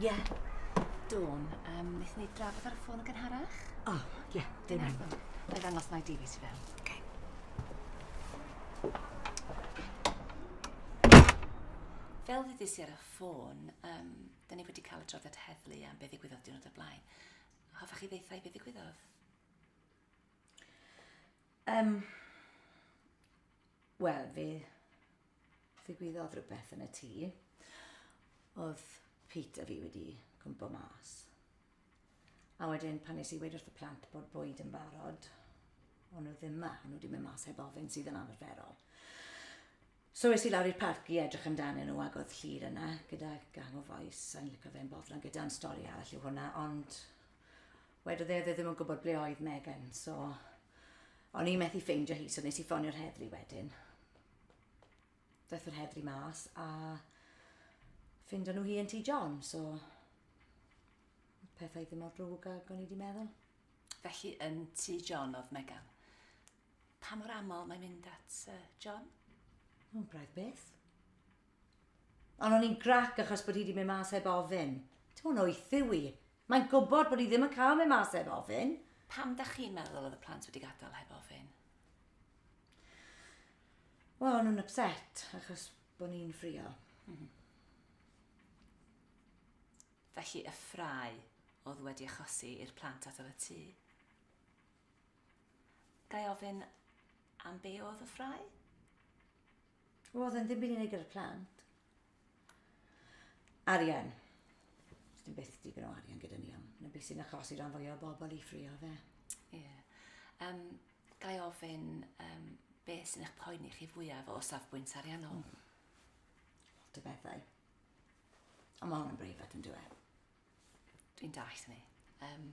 Ie. Yeah. Dawn, um, wnaethon ni drafod ar y ffôn yn gynharach? O, oh, ie, yeah, dim rhaid. Na i ddangos na i fi ti fewn. Okay. Fel ddudis i ar y ffôn, um, da ni wedi cael adroddiad heddlu am beth ddigwyddodd diwrnod o'r blaen. Hoffech chi ddeutha i beth ddigwyddodd? Um, Wel, fe ddigwyddodd rhywbeth yn y tŷ. Oedd Pete a fi wedi cwmpo mas. A wedyn pan nes i weud wrth y plant bod bwyd yn barod, o'n nhw ddim yma, o'n nhw wedi mynd mas heb ofyn sydd yn anarferol. So es i lawr i'r parc i edrych amdanyn nhw ac oedd Llyr yna gyda gang o fois, sa'n licio fe'n boddran gyda'n stori arall yw hwnna, ond wedodd e oedd e ddim yn gwybod ble oedd Megan, so o'n i methu ffeindio hi, so nes i ffonio'r heddlu wedyn. Daeth yr heddlu mas a ffindo nhw hi yn tŷ John, so pethau ddim mor drwg ag o'n i wedi meddwl. Felly yn tŷ John oedd Megan. Pa mor aml mae'n mynd at uh, John? O, braidd beth. Ond o'n i'n grac achos bod hi wedi mynd mas heb ofyn. Ti'n mwyn oeth yw i. Mae'n gwybod bod hi ddim yn cael mynd mas heb ofyn. Pam da chi'n meddwl oedd y plant wedi gadael heb ofyn? Wel, o'n nhw'n upset achos bod ni'n ffrio. Mm -hmm. Felly y ffrau oedd wedi achosi i'r plant adael y tŷ. Ga i ofyn am be oedd y ffrae? Wel, oedd e'n ddim byd i wneud gyda'r plant. Arian. Does dim byth digon o arian gyda ni, ond na beth sy'n achosi rhan fwyaf o bobl i ffrio fe. Ie. Yeah. Um, ga i ofyn um, beth sy'n eich poeni chi fwyaf o safbwynt ariannol? Mm. Lot o bethau. Ond mae hwn yn breifat yn dweud. Dwi'n dallt hynny. Um,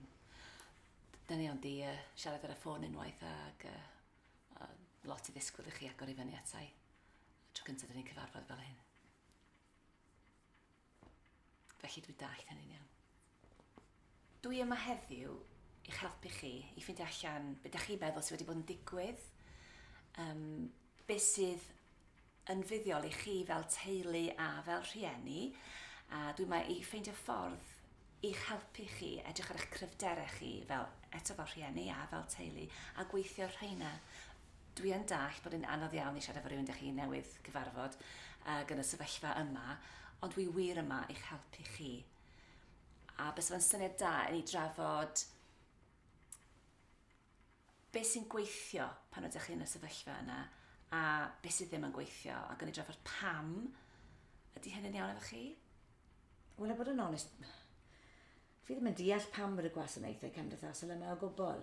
da ni ond i uh, siarad ar y ffôn unwaith ag uh, uh, lot i ddisgwyl i chi agor i fyny atai. Tro cyntaf da ni'n cyfarfod fel hyn. Felly dwi'n dallt hynny'n iawn. Dwi yma heddiw i'ch helpu chi i ffeindio allan beth ydych chi'n meddwl sydd wedi bod yn digwydd, um, beth sydd yn fuddiol i chi fel teulu a fel rhieni, a dwi yma i ffeindio ffordd i'ch helpu chi edrych ar eich cryfderau chi fel eto fel rhieni a fel teulu a gweithio'r rheina. Dwi yn dallt bod yn anodd iawn i siarad efo rhywun dych chi newydd cyfarfod ag yn y sefyllfa yma, ond dwi wir yma i'ch helpu chi. A bys fo'n syniad da i ni drafod beth sy'n gweithio pan ydych chi yn y sefyllfa yna a beth sydd ddim yn gweithio a gwneud drafod pam. Ydy hynny'n iawn efo chi? Wel, a bod yn onest, fi ddim yn deall pam bod y gwasanaethau cymdeithasol yma o gwbl.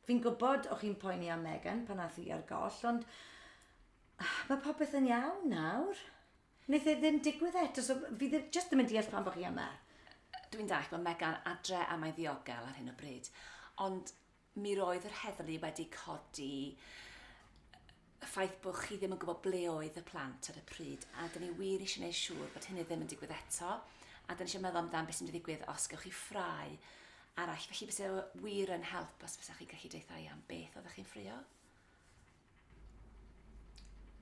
Fi'n gwybod o'ch chi'n poeni am Megan pan ath hi ar goll, ond mae popeth yn iawn nawr. Wnaeth e ddim digwydd eto, so fi ddim, just ddim yn deall pam bod chi yma. Dwi'n dallt bod Megan adre a mae'n ddiogel ar hyn o bryd, ond mi roedd yr heddlu wedi codi y ffaith bod chi ddim yn gwybod ble oedd y plant ar y pryd, a dyn ni wir eisiau gwneud siŵr bod hynny ddim yn digwydd eto, a dyn ni eisiau meddwl amdan beth sy'n mynd i ddigwydd os gewch chi ffrau arall. Felly byse wir yn help os fysa chi'n gallu deutha i am beth oeddech chi'n ffrio.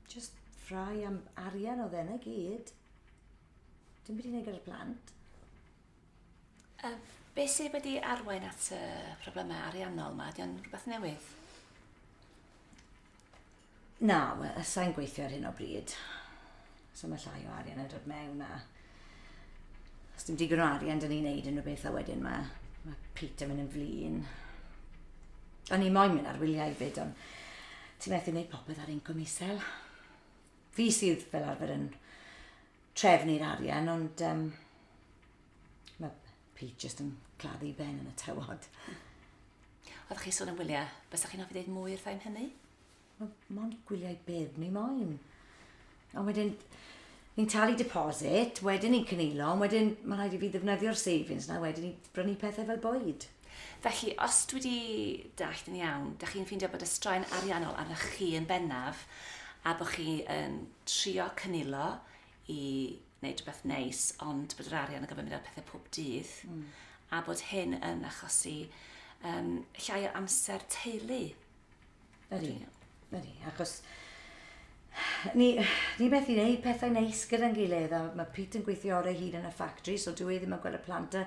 Just ffrau am arian oedd e 'na gyd. Dim byd i wneud gyda'r plant. Uh, beth sydd wedi arwain at y problemau ariannol yma? Ydy o'n rhywbeth newydd? Na, wel, sa'n gweithio ar hyn o bryd. So mae llai o arian yn dod mewn a... Os dim digon o arian dyn ni'n neud unrhyw beth a wedyn mae, mae Pete yn mynd yn flin. O'n i moyn mynd ar wyliau fyd, ond ti'n methu wneud popeth ar incwm isel. Fi sydd fel arfer yn trefnu'r arian, ond um, mae Pete just yn claddu ben yn y tywod. Oeddech chi sôn am wyliau, bysach chi'n hoffi dweud mwy wrtha i'm hynny? Wel, mond gwyliau byr ni moyn. Ond wedyn, ni'n talu deposit, wedyn ni'n cynilo, ond wedyn mae'n rhaid i fi ddefnyddio'r savings na wedyn i brynu pethau fel bwyd. Felly, os dwi wedi dallt yn iawn, da chi'n ffeindio bod y straen ariannol arnoch chi yn bennaf a bod chi yn trio cynilo i wneud rhywbeth neis, ond bod yr arian yn gorfod mynd ar pethau pob dydd, mm. a bod hyn yn achosi um, llai o amser teulu. Ydy, ydy, achos Ni, ni methu wneud pethau neis gyda'n gilydd a mae Pete yn gweithio orau hyd yn y ffactri so dyw e ddim yn gweld y plant a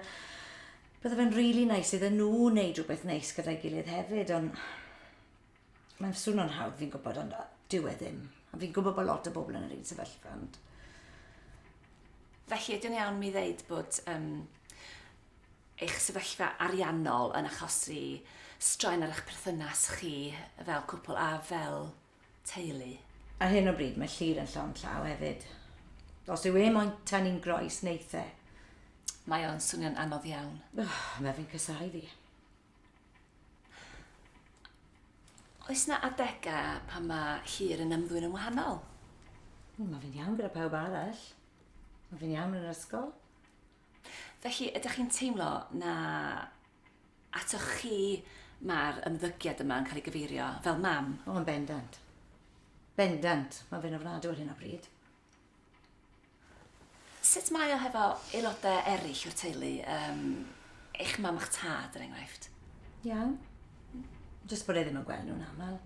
bydde fe'n really nice iddyn nhw wneud rhywbeth neis gyda'i gilydd hefyd ond mae'n swnio'n hawdd fi'n gwybod ond dyw e ddim. A fi'n gwybod bod lot o bobl yn yr un sefyllfa ond... Felly ydy o'n iawn mi ddeud bod um, eich sefyllfa ariannol yn achosi straen ar eich perthynas chi fel cwpl a fel teulu? Ar hyn o bryd mae Llŷr yn llond llaw hefyd. Os yw e moyn tynnu'n groes, neith e. Mae o'n swnio'n anodd iawn. Oh, mae fe'n casau fi. Oes na adegau pan mae Llŷr yn ymddwyn yn wahanol? Mae fe'n iawn gyda pawb arall. Mae fe'n iawn yn yr ysgol. Felly, ydych chi'n teimlo na atoch chi mae'r ymddygiad yma yn cael ei gyfeirio fel mam? O, yn bendant. Bendant. Mae fe'n ofnadw ar hyn o bryd. Sut mae o hefo aelodau eraill o'r teulu? Um, eich mam a'ch tad, er enghraifft? Iawn. Jyst bod e ddim yn gweld nhw'n aml.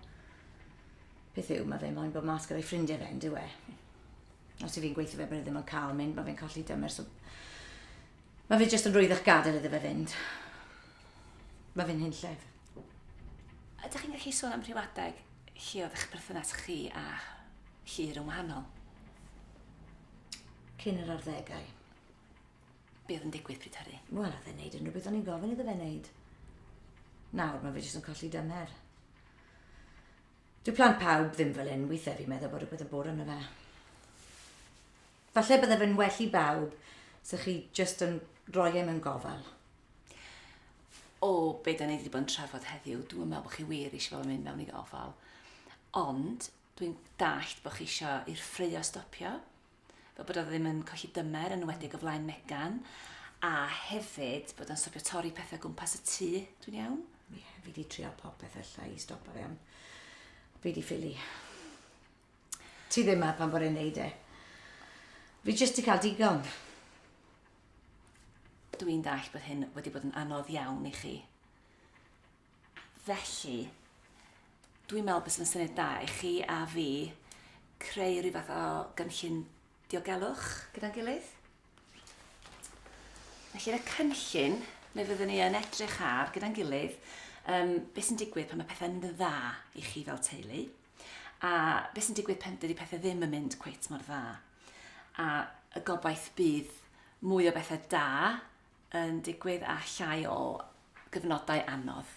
Peth yw, mae fe moyn bod mas gyda'i ffrindiau fe, yn dyw e? Os yw fi'n gweithio fe bod e ddim yn cael mynd, mae fe'n colli dymer, so... Mae fe jyst yn rwyddach gadael iddo fe fynd. Mae fe'n hunllef. Ydych chi'n gallu sôn am rhyw adeg lle oedd eich perthynas chi a Llŷr yn wahanol? Cyn yr arddegau. Be oedd yn digwydd pryd hynny? Wel, oedd e'n neud unrhyw beth o'n i'n gofyn iddo fe wneud. Nawr mae fe jyst yn colli dymer. Dyw plant pawb ddim fel hyn, weithiau fi'n meddwl bod rhywbeth yn bod arno fe. Falle bydde fe'n well i bawb se chi jyst yn rhoi e mewn gofal. O be da ni wedi bod yn trafod heddiw, dwi'n meddwl bod chi wir eisiau fo mynd mewn i gofal. Ond dwi'n dallt bod chi eisiau i'r ffraeo stopio. Fel bod o ddim yn colli dymer, yn enwedig o flaen Megan. A hefyd bod o'n stopio torri pethau gwmpas y tŷ, dwi'n iawn? Ie, yeah, fi di trio popeth alla i stopo fe, ond fi di ffili. Ti ddim 'ma pan bod e'n neud e. Fi jyst di cael digon. Dwi'n dallt bod hyn wedi bod yn anodd iawn i chi. Felly, dwi'n meddwl bydd yn syniad da i chi a fi creu rhyw fath o gynllun diogelwch gyda'n gilydd. Felly yn y cynllun, mi fyddwn ni yn edrych ar gyda'n gilydd um, beth sy'n digwydd pan mae pethau'n dda i chi fel teulu, a beth sy'n digwydd pan dydy pethau ddim yn mynd cweit mor dda. A y gobaith bydd mwy o bethau da yn digwydd a llai o gyfnodau anodd.